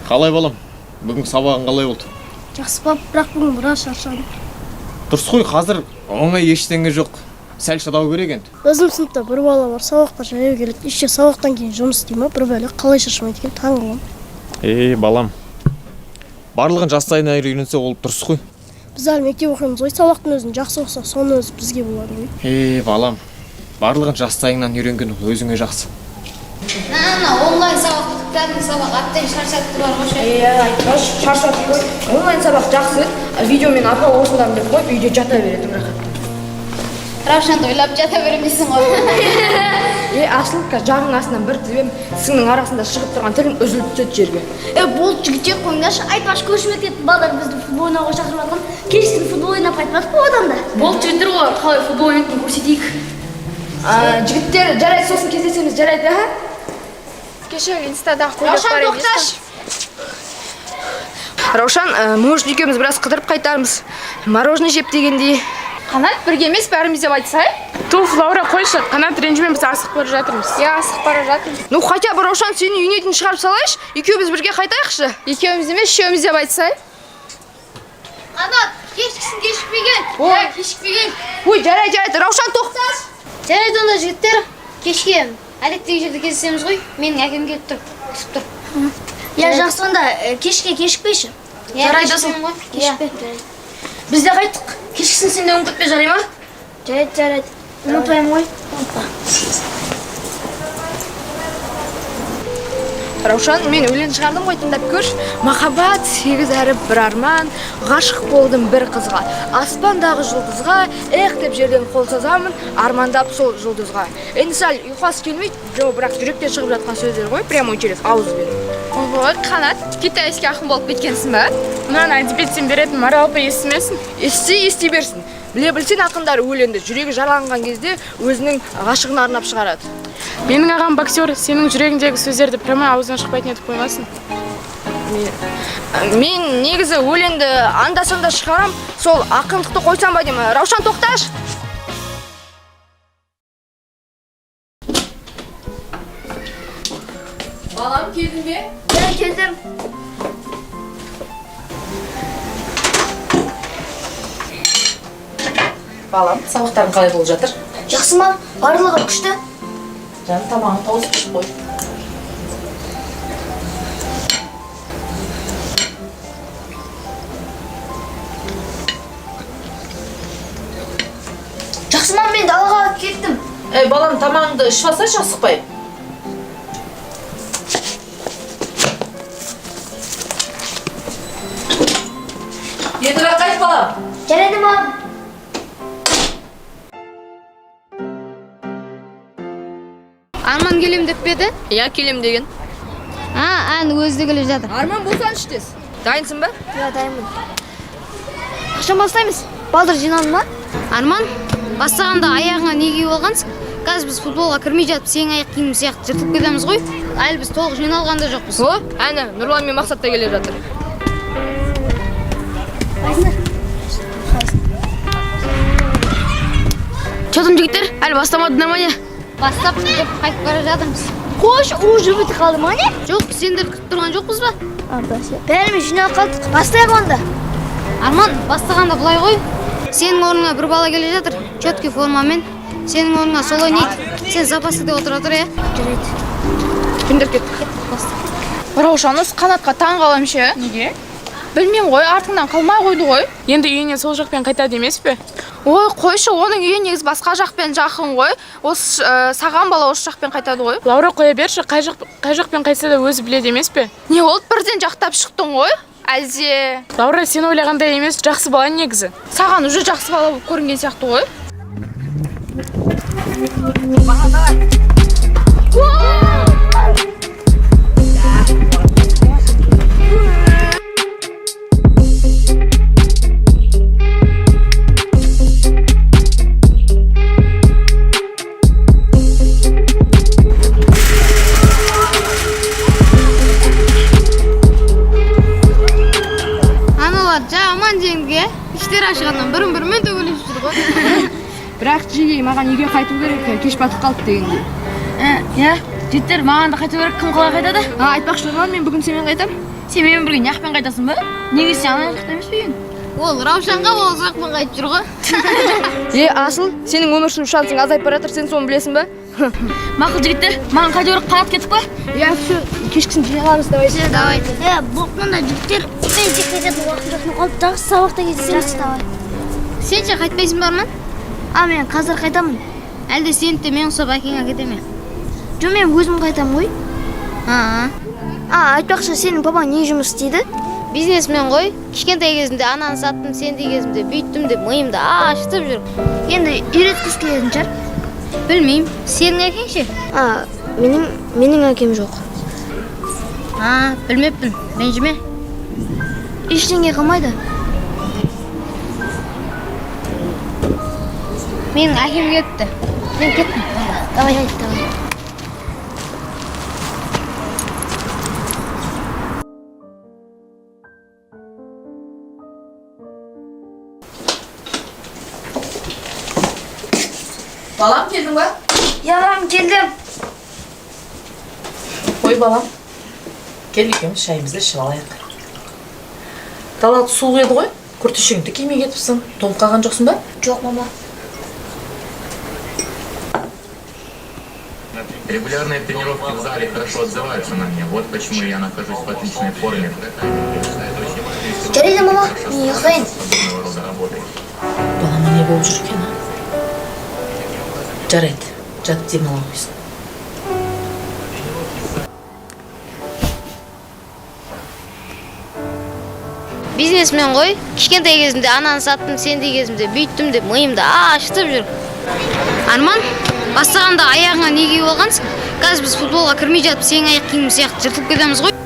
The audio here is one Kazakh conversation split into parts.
Қалай, балам, бүгін сабағың қалай болды? Жақсы, пап, бірақ бүгін біраз шаршадым. Дұрыс қой, қазір оңай ештеңе жоқ, сәл шыдау керек енді. Біздің сыныпта бір бала бар, сабаққа жаяу келеді, еще сабақтан кейін жұмыс істей ма, бір бәле, қалай шаршамайды екен, таң қаламын. Ей, балам, барлығын жастайынан үйренсе, ол дұрыс қой. Біз әлі мектеп оқимыз ғой, сабақтың өзін жақсы оқысақ, соның өзі бізге болады ғой. Ей, балам, барлығын жастайыңнан үйренген ол өзіңе жақсы. Ана онлайн сабақ бітіп, кәдімгі сабақ әбден шаршатты бар ғой ше. Иә, айтпашы, шаршатты ғой. Онлайн сабақ жақсы, видеомен апа осындамын деп қойып, үйде жата беретін рахат. Раушанды ойлап жата беремін дейсің ғой. Е, Асылка, жағың астынан бір тебем, тісіңнің арасында шығып тұрған тілің үзіліп түседі жерге. Е, болды, жігіттер, қойыңдаршы. Айтпақшы, көрші мектептің балдары бізді футбол ойнауға шақырып жатқан. Кешкісін футбол ойнап қайтпадық па одан да? Болды, жігіттер, олар қалай футбол ойнайтынын көрсетейік. Жігіттер, жарайды, сосын кездесеміз, жарайды, аха? Кеше инстадағы көйлек Раушан, бар емес пе? тоқташы. Раушан, может, екеуміз біраз қыдырып қайтармыз. Мороженое жеп дегендей. Қанат, бірге емес, бәріміз деп айтсай. Туф, Лаура, қойшы, Қанат, ренжіме, біз асығып бара жатырмыз. Иә, асығып бара жатырмыз. Ну, хотя бы, Раушан, сені үйіне дейін шығарып салайыншы, екеуміз бірге қайтайықшы. Екеуміз емес, үшеуміз деп айтсай. Қанат, кешкісін кешікпеген. Ой. Иә, кешікпеген. Ой, жарайды, жарайды, Раушан, тоқташы. Жарайды онда, жігіттер, кешке әдеттегі жерде кездесеміз ғой. Менің әкем келіп тұр, күтіп тұр. Иә, жақсы онда, кешке кешікпейші. Иә, Жарайды, кешікпеймін ғой. Кешікпе. Жарайды. Біз де қайттық. Кешкісін сен де ұмытып кетпе, жарай ма? Жарайды, жарайды. Ұмытпаймын ғой. Ұмытпа. Раушан, мен өлең шығардым ғой, тыңдап көрші. Махаббат, сегіз әріп бір арман, ғашық болдым бір қызға. Аспандағы жұлдызға, эх деп жерден қол созамын, армандап сол жұлдызға. Енді сәл ұйқас келмейді, жоқ, бірақ жүректен шығып жатқан сөздер ғой, прямой через ауызбен. Ой, Қанат, китайский ақын болып кеткенсің ба? Мынаны әдебиеттен беретін Марал апай естімесін. Ести, ести берсін. Біле білсең, ақындар өлеңді жүрегі жараланған кезде өзінің ғашығына арнап шығарады. Менің ағам боксер, сенің жүрегіңдегі сөздерді прямой аузынан шықпайтын етіп қоймасын. Мен негізі өлеңді анда-санда шығарам, сол ақындықты қойсам ба деймін. Раушан, тоқташы. Балам, келдің бе? Иә, келдім. Балам, сабақтарың қалай болып жатыр? Жақсы ма? Барлығы күшті. Жаным, тамағың тауысып ішіп қой. Жақсы ма, мен далаға кеттім. Ей, балам, тамағыңды ішіп алсайшы асықпай. Ертерек қайт, балам. Жарайды, мам. Арман келем деп пе еді? Иә, келем деген. А, ән өзі де келе жатыр. Арман, болсаңшы тез. Дайынсың ба? Иә, дайынмын. Қашан бастаймыз? Балдар жиналды ма? Арман, бастағанда аяғыңа не киіп алғансың? Қазір біз футболға кірмей жатып, сенің аяқ киімің сияқты жыртылып кетеміз ғой. Әлі біз толық жиналған да жоқпыз. О, әні, Нұрлан мен Мақсат та келе жатыр. Че там, жігіттер? Әлі бастамадыңдар ма не? Бастап деп қайтып бара жатырмыз. Қош, уже бітіп қалды ма не? Жоқ, сендер күтіп тұрған жоқпыз ба? Бәріміз жиналып қалдық. Бастайық онда. Арман, бастағанда былай ғой. Сенің орныңа бір бала келе жатыр, четкий формамен. Сенің орныңа сол ойнайды. Сен запасты деп отыра тұр, иә? Жарайды. Күндер кеттік. Раушан, осы Қанатқа таң қаламын ше. Неге? Білмеймін ғой, артыңнан қалмай қойды ғой. Енді үйіне сол жақпен қайтады емес пе? Ой, қойшы, оның үйі негізі басқа жақпен жақын ғой. Осы саған бала осы жақпен қайтады ғой. Лаура, қоя берші, қай жақ, қай жақпен қайтса да өзі біледі емес пе? Не болды, бірден жақтап шықтың ғой? Әлде Лаура, сен ойлағандай емес, жақсы бала негізі. саған уже жақсы бала болып көрінген сияқты ғой? Аналар жаман жеңді, иә? Іштері ашығаннан бірін бірімен төбелесіп жүр ғой. Бірақ жиги, маған үйге қайту керек, кеш батып қалды дегендей. Иә. Жігіттер, маған да қайту керек, кім қалай қайтады? А, айтпақшы Нұрлан, мен бүгін сенімен қайтамын. Сен менімен бірге неғып қайтасың ба? Неге сен ана жақта емес пе едің? Ол Раушанға ол жақпен қайтып жүр ғой. Е, Асыл, сенің өмір сүру шансың азайып бара жатыр, сен соны білесің ба? Мақұл жігіттер, маған қайту керек, Қанат кеттік па? Иә, все, кешкісін жиналамыз, давай. Давай. Е, мында жігіттер, мен тек қайтатын уақытым жоқ қалып, тағы сабақта кездесеміз. Давай. Сен ше қайтпайсың ба, Арман? А, мен қазір қайтамын. Әлде сені де мен ұқсап әкең әкете ме? Жоқ, мен өзім қайтамын ғой. А, А, айтпақшы, сенің папаң не жұмыс істейді? бизнесмен ғой. Кішкентай кезімде ананы саттым, сендей кезімде бүйттім деп миымды ашытып жүр. Енді үйреткісі келетін шығар. Білмеймін. Сенің әкең ше? А, менің әкем жоқ. А, білмеппін. Ренжіме. Ештеңе қылмайды. Менің әкем кетті. Мен кеттім. Давай, давай. Балам, келдің ба? Иә, мам, келдім. Қой балам. Кел, екеуміз шайымызды ішіп алайық. Дала суық еді ғой. Күртешеңді кимей кетіпсің. Тоңып қалған жоқсың ба? Жоқ, мама. Регулярные тренировки в зале хорошо отзываются на мне. Вот почему я нахожусь в отличной форме. Жарайды, мама, мен ұйықтайын. Подобного рода работой. Балама не болып жүр екен, а? Жарайды, жатып демала қойсын. Бизнесмен ғой. Кішкентай кезімде ананы саттым, сендей кезімде бүйттім деп миымды ашытып жүр. Арман, бастағанда аяғыңа не киіп алғансың? Қазір біз футболға кірмей жатып, сенің аяқ киімің сияқты жыртылып кетеміз ғой.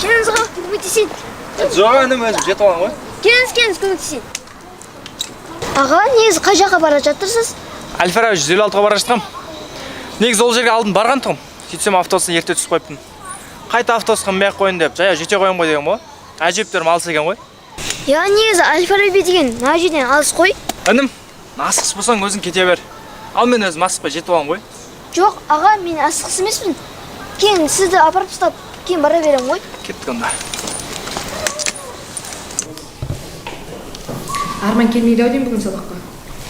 Келіңіз аға, көмектесейін. Жоқ, інім, өзім жетіп аламын ғой. Келіңіз, келіңіз, көмектесейін. Аға, негізі қай жаққа бара жатырсыз? Әл-Фараби 156-ға бара жатқам. Негізі ол жерге алдын барған тұғым. Сөйтсем автобустан ерте түсіп қойыппын. Қайта автобусқа мінбей ақ қояйын деп, жаяу жете қоямын ғой деген ғой. Әжептәуір алыс екен ғой. Я, негізі Әл-Фараби деген мына жерден алыс қой. Інім, асығыс болсаң өзің кете бер. Ал мен өзім асықпай жетіп аламын ғой. Жоқ, аға, мен асығыс емеспін. Кейін сізді апарып тастап, кейін бара беремін ғой. Кеттік онда. Арман келмейді ау деймін бүгін сабаққа.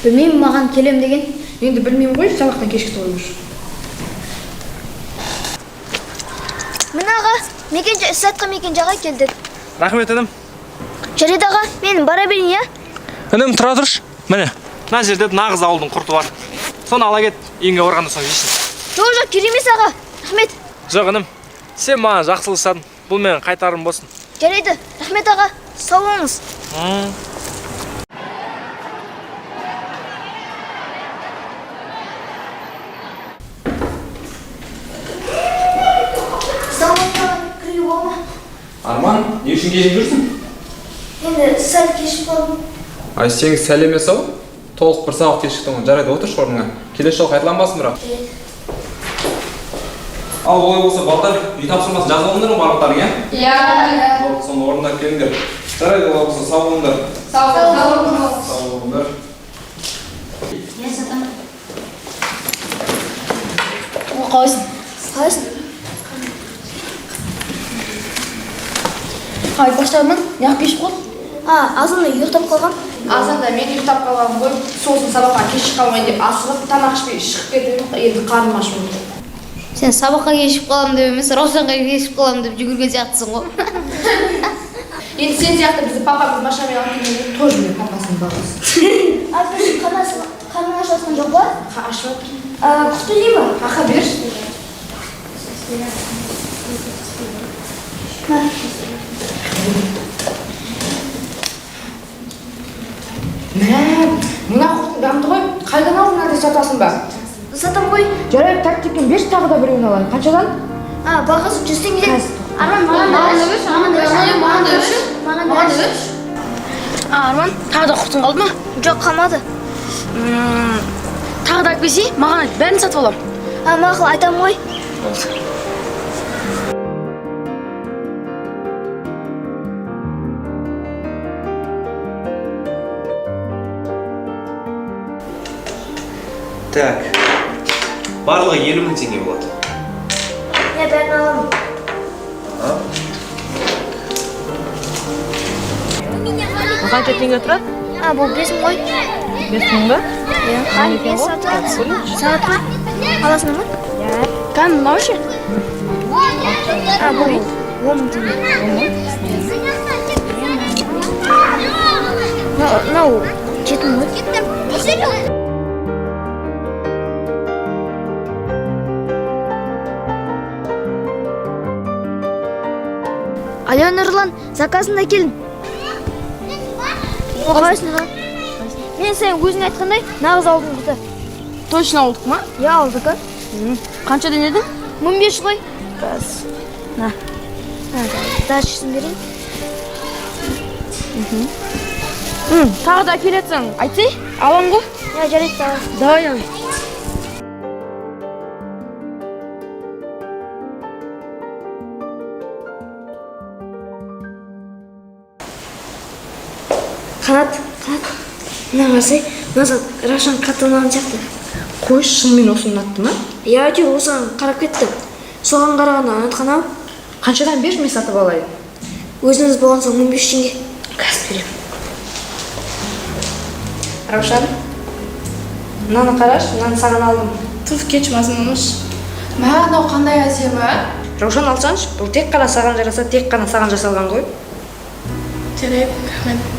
Білмеймін, маған келем деген. Енді білмеймін ғой, сабақтан кешікті ғой уже. Міне аға, сіз айтқан мекен-жайға келдік. Рахмет, інім. Жарайды аға, мен бара берейін, иә? Інім, тұра тұршы. Міне, мына жерде нағыз ауылдың құрты бар. Соны ала кет, үйіңе барғаннан соң жейсің. Жоқ, жоқ, керек емес аға. Рахмет. Жоқ, інім, сен маған жақсылық жасадың. Бұл менің қайтарым болсын. Жарайды, рахмет аға. Сау болыңыз. Кіруге бола ма? Арман, не үшін кешігіп жүрсің? Енді сәл кешіп қалдым. Ай, сен сәл емес ау. Толық бір сабақ кешіктің ғой. Жарайды, отыршы орныңа. Келесі жолы қайталанбасын бірақ. Ал олай болса, балдар, үй тапсырмасын жазып алдыңдар ма барлықтарың, иә? Иә. Болды, соны орындап келіңдер. Жарайды, олай болса, сау болыңдар. Сау болыңыз. Сау болыңдар. Иә, сатам. Қалайсың? Қалайсың? Айтпақшы, Арман, неғып кешіп қалдың? А, азанда ұйықтап қалғам. Азанда мен ұйықтап қалғанмын ғой. Сосын сабаққа кешігіп қалмайын деп асығып тамақ ішпей шығып кеттім. Енді қарным аш болды. Сен сабаққа кешігіп қаламын деп емес, Раушанға кешігіп қаламын деп жүгірген сияқтысың ғой. Енді сен сияқты бізді папамыз машинамен алып келгенде тоже мен папасының баласы. Айтпақшы, қарның ашып жатқан жоқ па? Ашып жатыр. Құтты жей ма? Аха, берші. Мә, мына құрттың дәмді ғой. Қайдан алдың, әлде сатасың ба? Сатам ғой. Жарайды, тәп берші, тағы да біреуін алайын. Қаншадан? А, бағасы 100 теңгеден. Арман, маған да берші. Маған да берші. Маған да берші. Маған да Маған да берші. берші. А, Арман, тағы да құртың қалды ма? Жоқ, қалмады. Тағы да алып келсей, маған айт, бәрін сатып аламын. А, мақұл, айтамын ғой. Так, барлығы 50 000 теңге болады. Иә, бәрін аламын. Қанша теңге тұрады? А, бұл 5000 ғой. 5000 ба? Иә. Екен ғой. Сағат па? Аласың ба? Иә. Кәдімгі мынау ше? А, бұл 10 000 теңге. Мынау 7000 ғой. Алло, Нұрлан, заказын әкелдім. Қалайсың, Нұрлан? Мен сен өзің айтқандай нағыз ауылдың қызы. Точно ауылдық ма? Иә, ауылдікі. Қаншадан едің? 1500 ғой. Қазір. На. Дальшысын берейін. Тағы да әкелетсің, айтсай, алам ғой. Иә, жарайды, давай. Давай, давай. Қанат, Қанат, мына қарасай, мына зат Раушан қатты ұнаған сияқты. Қойшы, шынымен осы ұнатты ма? Иә, әйтеуір осыған қарап кетті. Соған қарағанда ұнатқан ау. Қаншадан берші, мен сатып алайын. Өзіңіз болған соң 1500 теңге. Қазір беремін. Раушан, мынаны қарашы, мынаны саған алдым. Туф, кетші, мазмұныш. Мә, мынау қандай әдемі. Раушан, алсаңшы, бұл тек қана саған жарасады, тек қана саған жасалған ғой. Жарайды, рахмет.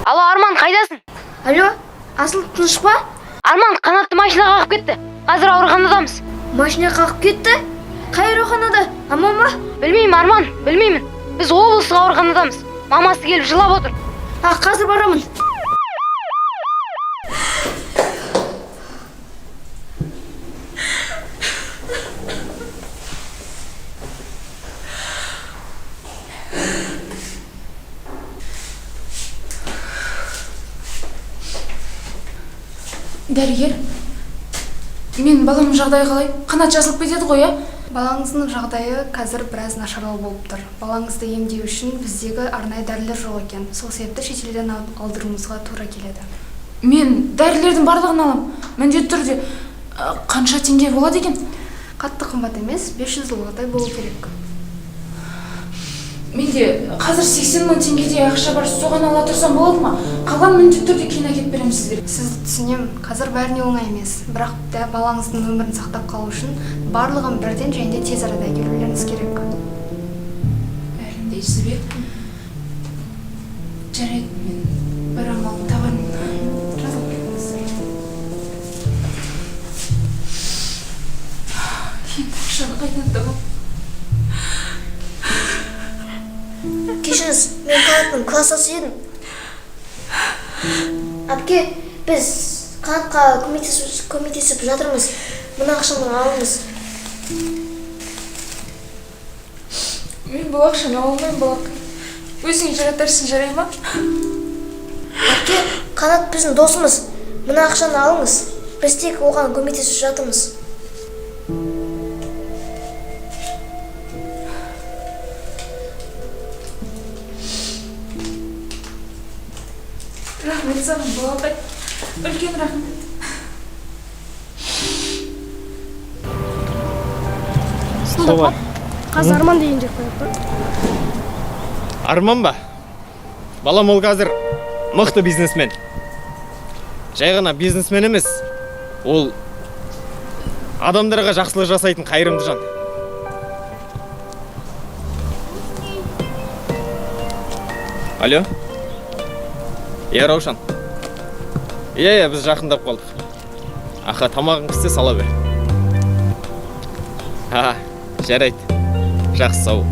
Алло, Арман, қайдасың? Алло, Асыл, тыныш па? Арман, Қанатты машина қағып кетті. Қазір ауруханадамыз. Машина қағып кетті? Қай ауруханада? Аман ба? Білмеймін, Арман, білмеймін. Біз облыстық ауруханадамыз. Мамасы келіп жылап отыр. А, қазір барамын. Дәрігер, мен баламның жағдайы қалай? Қанат жазылып кетеді ғой, иә? Балаңыздың жағдайы қазір біраз нашарлау болып тұр. Балаңызды емдеу үшін біздегі арнайы дәрілер жоқ екен. Сол себепті шетелден алдыруымызға тура келеді. Мен дәрілердің барлығын алам. Міндетті түрде. Қанша теңге болады екен? Қатты қымбат емес, 500 доллардай болу керек. Менде қазір 80 мың теңгедей ақша бар, соған ала тұрсам болады ма? Қалған міндетті түрде кейін әкеліп беремін сіздерге. Сізді түсінемін, қазір бәріне оңай емес. Бірақ та балаңыздың өмірін сақтап қалу үшін барлығын бірден және де тез арада әкелулеріңіз керек. Бәрін дейсіз бе? Жарайды, мен бір амалын табармын. Жазылып кетіңіз. Енді ақшаны қайдан табамын? Кешіріңіз, мен Қанаттың класстасы едім. Әпке, біз Қанатқа көмектесіп жатырмыз. Мына ақшаны алыңыз. Мен бұл ақшаны ала алмаймын, балақай. Өзің жаратарсың, жарай ма? Әпке, Қанат біздің досымыз. Мына ақшаны алыңыз. Біз тек оған көмектесіп жатырмыз. Рахмет саған, балақай. Үлкен рахмет. Солай. Қазір Арман деген жер қояды ба? Арман ба? Балам, ол қазір мықты бизнесмен. Жай ғана бизнесмен емес, ол адамдарға жақсылық жасайтын қайырымды жан. Алло? Иә, Раушан. Иә, иә, біз жақындап қалдық. Аха, тамағың піссе сала бер. Аха, жарайды. Жақсы, сау бол.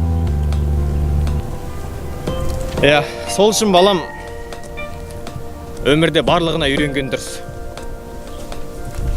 Иә, сол үшін балам, өмірде барлығына үйренген дұрыс.